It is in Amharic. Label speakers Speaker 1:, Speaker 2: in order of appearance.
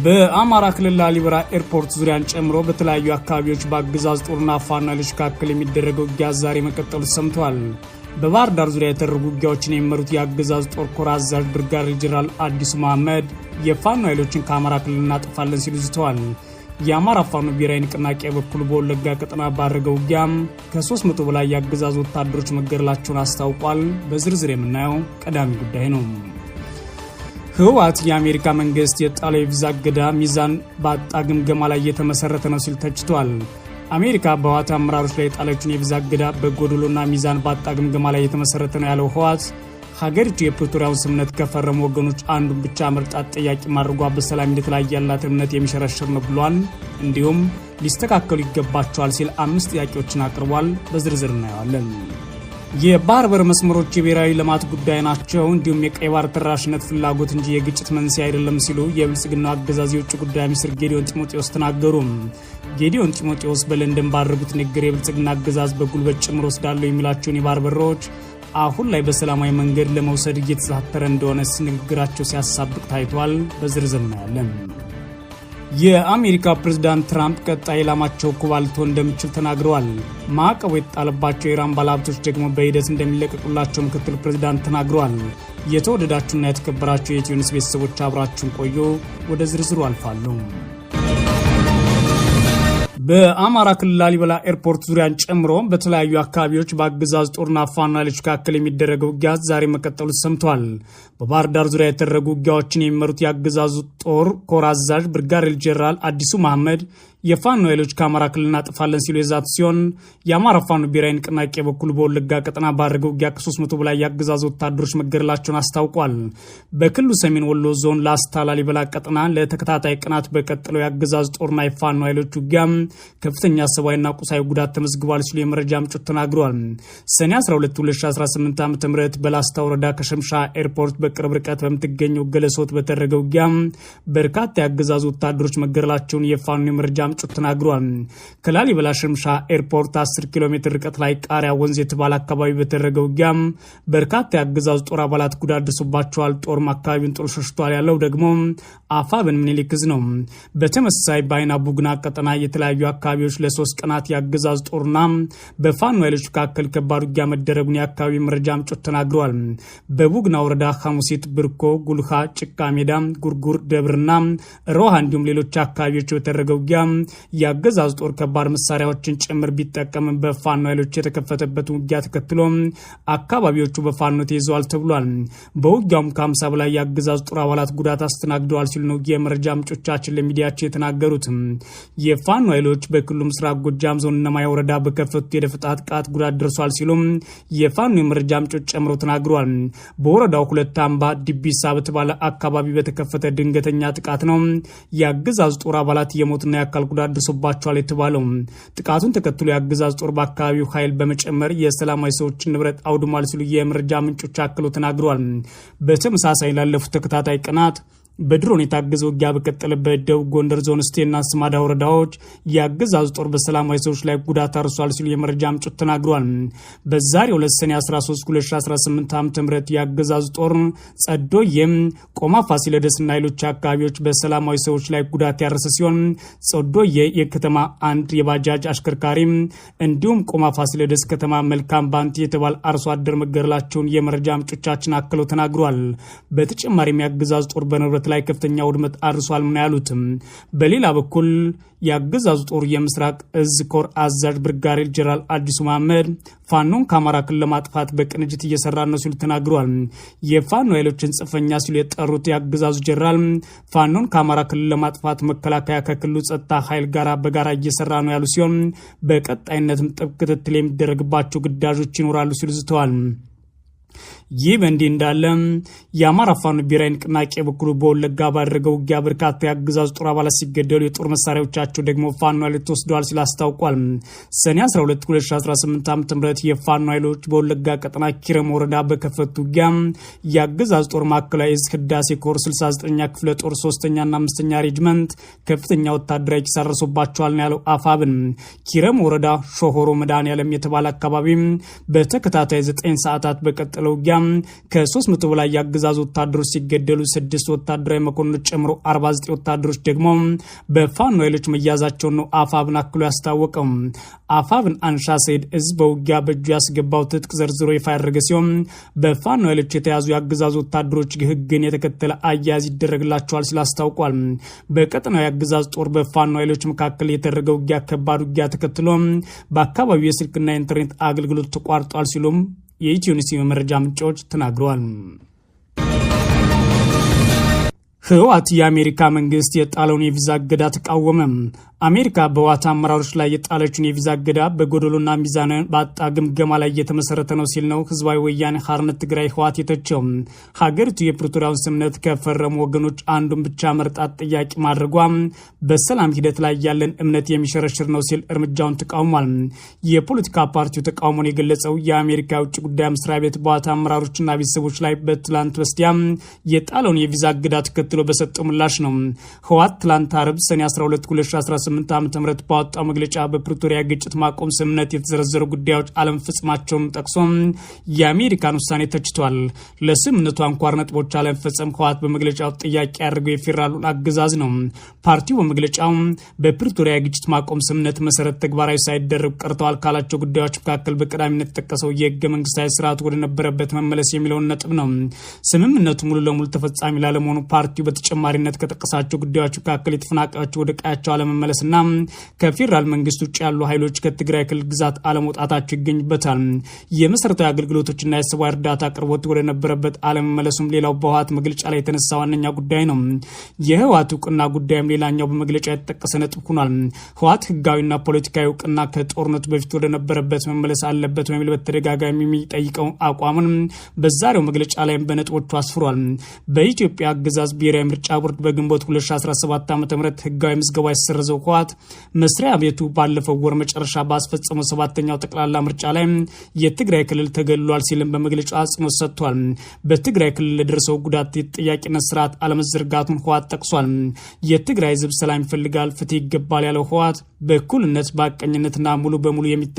Speaker 1: በአማራ ክልል ላሊበላ ኤርፖርት ዙሪያን ጨምሮ በተለያዩ አካባቢዎች በአገዛዝ ጦርና ፋኖ ኃይሎች መካከል የሚደረገው ውጊያ ዛሬ መቀጠሉ ሰምተዋል። በባህር ዳር ዙሪያ የተደረጉ ውጊያዎችን የሚመሩት የአገዛዝ ጦር ኮር አዛዥ ብርጋዴር ጄኔራል አዲሱ መሐመድ የፋኖ ኃይሎችን ከአማራ ክልል እናጠፋለን ሲሉ ዝተዋል። የአማራ ፋኖ ብሔራዊ ንቅናቄ በኩል በወለጋ ቀጠና ባደረገው ውጊያም ከ300 በላይ የአገዛዝ ወታደሮች መገደላቸውን አስታውቋል። በዝርዝር የምናየው ቀዳሚ ጉዳይ ነው። ህወሓት የአሜሪካ መንግስት የጣለው የቪዛ እገዳ ሚዛን ባጣ ግምገማ ላይ የተመሰረተ ነው ሲል ተችቷል። አሜሪካ በህወሓት አመራሮች ላይ የጣለችውን የቪዛ እገዳ በጎደሎና ሚዛን ባጣ ግምገማ ላይ የተመሰረተ ነው ያለው ህወሓት፣ ሀገሪቱ የፕሪቶሪያውን ስምምነት ከፈረሙ ወገኖች አንዱን ብቻ መርጣ ተጠያቂ ማድረጓ በሰላም ሂደት ላይ ያላት እምነት የሚሸረሽር ነው ብሏል። እንዲሁም ሊስተካከሉ ይገባቸዋል ሲል አምስት ጥያቄዎችን አቅርቧል። በዝርዝር እናየዋለን። የባህር በር መስመሮች የብሔራዊ ልማት ጉዳይ ናቸው፣ እንዲሁም የቀይ ባህር ተደራሽነት ፍላጎት እንጂ የግጭት መንስኤ አይደለም ሲሉ የብልጽግናው አገዛዝ የውጭ ጉዳይ ሚኒስትር ጌዲዮን ጢሞቴዎስ ተናገሩ። ጌዲዮን ጢሞቴዎስ በለንደን ባደረጉት ንግግር የብልጽግና አገዛዝ በጉልበት ጭምር ወስዳለሁ የሚላቸውን የባህር በሮች አሁን ላይ በሰላማዊ መንገድ ለመውሰድ እየተሳተረ እንደሆነ ንግግራቸው ሲያሳብቅ ታይቷል። በዝርዝር እናያለን። የአሜሪካ ፕሬዝዳንት ትራምፕ ቀጣይ ኢላማቸው ኩባ ልትሆን እንደምትችል ተናግረዋል። ማዕቀቡ የተጣለባቸው የኢራን ባለሀብቶች ደግሞ በሂደት እንደሚለቀቁላቸው ምክትል ፕሬዝዳንት ተናግረዋል። የተወደዳችሁና የተከበራችሁ የኢትዮ ኒውስ ቤተሰቦች፣ አብራችሁን ቆዩ። ወደ ዝርዝሩ አልፋለሁ። በአማራ ክልል ላሊበላ ኤርፖርት ዙሪያን ጨምሮ በተለያዩ አካባቢዎች በአገዛዝ ጦርና ፋኖ ኃይሎች መካከል የሚደረገው ውጊያ ዛሬ መቀጠሉ ሰምቷል። በባህር ዳር ዙሪያ የተደረጉ ውጊያዎችን የሚመሩት የአገዛዙ ጦር ኮር አዛዥ ብርጋዴር ጄኔራል አዲሱ መሐመድ የፋኖ ኃይሎች ከአማራ ክልል እናጠፋለን ሲሉ የዛቱ ሲሆን፣ የአማራ ፋኖ ብሔራዊ ንቅናቄ በኩል በወለጋ ቀጠና ባደረገው ውጊያ ከ300 በላይ የአገዛዙ ወታደሮች መገደላቸውን አስታውቋል። በክልሉ ሰሜን ወሎ ዞን ላስታ ላሊበላ ቀጠና ለተከታታይ ቀናት በቀጠለው የአገዛዝ ጦርና የፋኖ ኃይሎች ውጊያ ከፍተኛ ሰብአዊና ቁሳዊ ጉዳት ተመዝግቧል ሲሉ የመረጃ ምንጮች ተናግረዋል። ሰኔ 12 2018 ዓ ም በላስታ ወረዳ ከሸምሻ ኤርፖርት በቅርብ ርቀት በምትገኘው ገለሶት በተደረገ ውጊያ በርካታ የአገዛዙ ወታደሮች መገደላቸውን የፋኖ የመረጃ ምንጮች ተናግረዋል። ከላሊበላ ሸምሻ ኤርፖርት 10 ኪሎ ሜትር ርቀት ላይ ቃሪያ ወንዝ የተባለ አካባቢ በተደረገ ውጊያ በርካታ የአገዛዙ ጦር አባላት ጉዳት ደርሶባቸዋል። ጦርም አካባቢውን ጥሎ ሸሽቷል ያለው ደግሞ አፋብን ምኒልክ ዕዝ ነው። በተመሳሳይ በአይና ቡግና ቀጠና የተለያዩ አካባቢዎች ለ3 ቀናት የአገዛዙ ጦርና በፋኖ ኃይሎች መካከል ከባድ ውጊያ መደረጉን የአካባቢ መረጃ ምንጮች ተናግረዋል። በቡግና ወረዳ ሐሙሲት፣ ብርኮ፣ ጉልሃ፣ ጭቃ ሜዳ፣ ጉርጉር ደብርና ሮሃ እንዲሁም ሌሎች አካባቢዎች በተደረገ ውጊያ የአገዛዙ ጦር ከባድ መሳሪያዎችን ጭምር ቢጠቀም በፋኖ ኃይሎች የተከፈተበትን ውጊያ ተከትሎ አካባቢዎቹ በፋኖ ተይዘዋል ተብሏል። በውጊያውም ከ50 በላይ የአገዛዙ ጦር አባላት ጉዳት አስተናግደዋል ሲሉ ነው የመረጃ ምንጮቻችን ለሚዲያቸው የተናገሩት። የፋኖ ኃይሎች በክልሉ ምስራቅ ጎጃም ዞን እነማይ ወረዳ በከፈቱት የደፈጣ ጥቃት ጉዳት ደርሷል ሲሉም የፋኖ የመረጃ ምንጮች ጨምረው ተናግረዋል። በወረዳው ሁለት አምባ ዲቢሳ በተባለ አካባቢ በተከፈተ ድንገተኛ ጥቃት ነው የአገዛዙ ጦር አባላት የሞትና የአካል ጉዳት ደርሶባቸዋል የተባለው። ጥቃቱን ተከትሎ የአገዛዝ ጦር በአካባቢው ኃይል በመጨመር የሰላማዊ ሰዎችን ንብረት አውድሟል ሲሉ የመረጃ ምንጮች አክለው ተናግረዋል። በተመሳሳይ ላለፉት ተከታታይ ቀናት በድሮን የታገዘ ውጊያ በቀጠለበት ደቡብ ጎንደር ዞን እስቴና ስማዳ ወረዳዎች የአገዛዙ ጦር በሰላማዊ ሰዎች ላይ ጉዳት አድርሷል ሲሉ የመረጃ ምንጮች ተናግረዋል። በዛሬው ዕለት ሰኔ 13 2018 ዓ ም የአገዛዙ ጦር ጸዶዬም፣ ቆማ ፋሲለደስና ሌሎች አካባቢዎች በሰላማዊ ሰዎች ላይ ጉዳት ያደረሰ ሲሆን፣ ጸዶዬ የከተማ አንድ የባጃጅ አሽከርካሪ እንዲሁም ቆማ ፋሲለደስ ከተማ መልካም ባንቲ የተባለ አርሶ አደር መገደላቸውን የመረጃ ምንጮቻችን አክለው ተናግረዋል። በተጨማሪም የአገዛዙ ጦር በንብረት ላይ ከፍተኛ ውድመት አድርሷል ነው ያሉትም። በሌላ በኩል የአገዛዙ ጦር የምስራቅ እዝ ኮር አዛዥ ብርጋዴር ጄኔራል አዲሱ መሐመድ ፋኖን ከአማራ ክልል ለማጥፋት በቅንጅት እየሰራ ነው ሲሉ ተናግረዋል። የፋኖ ኃይሎችን ጽንፈኛ ሲሉ የጠሩት የአገዛዙ ጄኔራል ፋኖን ከአማራ ክልል ለማጥፋት መከላከያ ከክልሉ ጸጥታ ኃይል ጋር በጋራ እየሰራ ነው ያሉ ሲሆን፣ በቀጣይነትም ጥብቅ ክትትል የሚደረግባቸው ግዳጆች ይኖራሉ ሲሉ ዝተዋል። ይህ በእንዲህ እንዳለ የአማራ ፋኖ ብሔራዊ ንቅናቄ በኩሉ በወለጋ ባደረገው ውጊያ በርካታ የአገዛዙ ጦር አባላት ሲገደሉ የጦር መሳሪያዎቻቸው ደግሞ ፋኖ ኃይሎች ተወስደዋል ሲል አስታውቋል። ሰኔ 12 2018 ዓ ም የፋኖ ኃይሎች በወለጋ ቀጠና ኪረም ወረዳ በከፈቱ ውጊያ የአገዛዙ ጦር ማዕከላዊ ዕዝ ህዳሴ ኮር 69ኛ ክፍለ ጦር 3ኛና 5ኛ ሬጅመንት ከፍተኛ ወታደራዊ ኪሳራ ደርሶባቸዋል ነው ያለው አፋብን። ኪረም ወረዳ ሾሆሮ መድኃኔዓለም የተባለ አካባቢ በተከታታይ 9 ሰዓታት በቀጠለው ውጊያ ውጊያ ከ300 በላይ የአገዛዙ ወታደሮች ሲገደሉ 6 ወታደራዊ መኮንኖች ጨምሮ 49 ወታደሮች ደግሞ በፋኖ ኃይሎች መያዛቸውን ነው አፋብን አክሎ ያስታወቀው። አፋብን አንሻ ሰይድ እዝ በውጊያ በእጁ ያስገባው ትጥቅ ዘርዝሮ ይፋ ያደረገ ሲሆን በፋኖ ኃይሎች የተያዙ የአገዛዙ ወታደሮች ህግን የተከተለ አያያዝ ይደረግላቸዋል ሲል አስታውቋል። በቀጠናው የአገዛዝ ጦር በፋኖ ኃይሎች መካከል የተደረገ ውጊያ ከባድ ውጊያ ተከትሎ በአካባቢው የስልክና የኢንተርኔት አገልግሎት ተቋርጧል ሲሉም የኢትዮ ኒውስ የመረጃ ምንጮች ተናግረዋል። ህወሓት የአሜሪካ መንግስት የጣለውን የቪዛ እገዳ ተቃወመ። አሜሪካ በህወሓት አመራሮች ላይ የጣለችውን የቪዛ እገዳ በጎደሎና ሚዛን ባጣ ግምገማ ላይ እየተመሰረተ ነው ሲል ነው ህዝባዊ ወያኔ ሓርነት ትግራይ ህወሓት የተቸው። ሀገሪቱ የፕሪቶሪያውን ስምምነት ከፈረሙ ወገኖች አንዱን ብቻ መርጣት ጥያቄ ማድረጓ በሰላም ሂደት ላይ ያለን እምነት የሚሸረሽር ነው ሲል እርምጃውን ተቃውሟል። የፖለቲካ ፓርቲው ተቃውሞን የገለጸው የአሜሪካ የውጭ ጉዳይ መስሪያ ቤት በህወሓት አመራሮችና ቤተሰቦች ላይ በትላንት በስቲያ የጣለውን የቪዛ እገዳ ተከትሎ በሰጠው ምላሽ ነው። ህወሓት ትላንት አርብ ሰኔ 12 2018 ዓ.ም ባወጣው መግለጫ በፕሪቶሪያ ግጭት ማቆም ስምምነት የተዘረዘሩ ጉዳዮች አለመፈጸማቸውን ጠቅሶ የአሜሪካን ውሳኔ ተችቷል። ለስምምነቱ አንኳር ነጥቦች አለመፈጸም ህወሓት በመግለጫው ጥያቄ ያደረገው የፌዴራሉን አገዛዝ ነው። ፓርቲው በመግለጫው በፕሪቶሪያ ግጭት ማቆም ስምምነት መሰረት ተግባራዊ ሳይደረጉ ቀርተዋል ካላቸው ጉዳዮች መካከል በቀዳሚነት የተጠቀሰው የህገ መንግስታዊ ስርዓቱ ወደነበረበት መመለስ የሚለውን ነጥብ ነው። ስምምነቱ ሙሉ ለሙሉ ተፈጻሚ ላለመሆኑ ፓርቲው በተጨማሪነት ከጠቀሳቸው ጉዳዮች መካከል የተፈናቃዮች ወደ ቀያቸው አለመመለስና ከፌዴራል መንግስት ውጭ ያሉ ኃይሎች ከትግራይ ክልል ግዛት አለመውጣታቸው ይገኝበታል። የመሰረታዊ አገልግሎቶችና የሰብአዊ እርዳታ አቅርቦት ወደነበረበት አለመመለሱም ሌላው በህወሓት መግለጫ ላይ የተነሳ ዋነኛ ጉዳይ ነው። የህወሓት እውቅና ጉዳይም ሌላኛው በመግለጫ የተጠቀሰ ነጥብ ሆኗል። ህወሓት ህጋዊና ፖለቲካዊ እውቅና ከጦርነቱ በፊት ወደነበረበት መመለስ አለበት በሚል በተደጋጋሚ የሚጠይቀው አቋሙን በዛሬው መግለጫ ላይም በነጥቦቹ አስፍሯል። በኢትዮጵያ አገዛዝ ብሔራዊ ምርጫ ቦርድ በግንቦት 2017 ዓ.ም ህጋዊ ምዝገባ የተሰረዘው ህወሓት መስሪያ ቤቱ ባለፈው ወር መጨረሻ ባስፈጸመው 7ኛው ጠቅላላ ምርጫ ላይ የትግራይ ክልል ተገልሏል ሲልም በመግለጫው አጽንኦት ሰጥቷል። በትግራይ ክልል ለደረሰው ጉዳት የተጠያቂነት ስርዓት አለመዘርጋቱን ህወሓት ጠቅሷል። የትግራይ ህዝብ ሰላም ይፈልጋል፣ ፍትህ ይገባል ያለው ህወሓት በእኩልነት በሐቀኝነትና ሙሉ በሙሉ የሚተ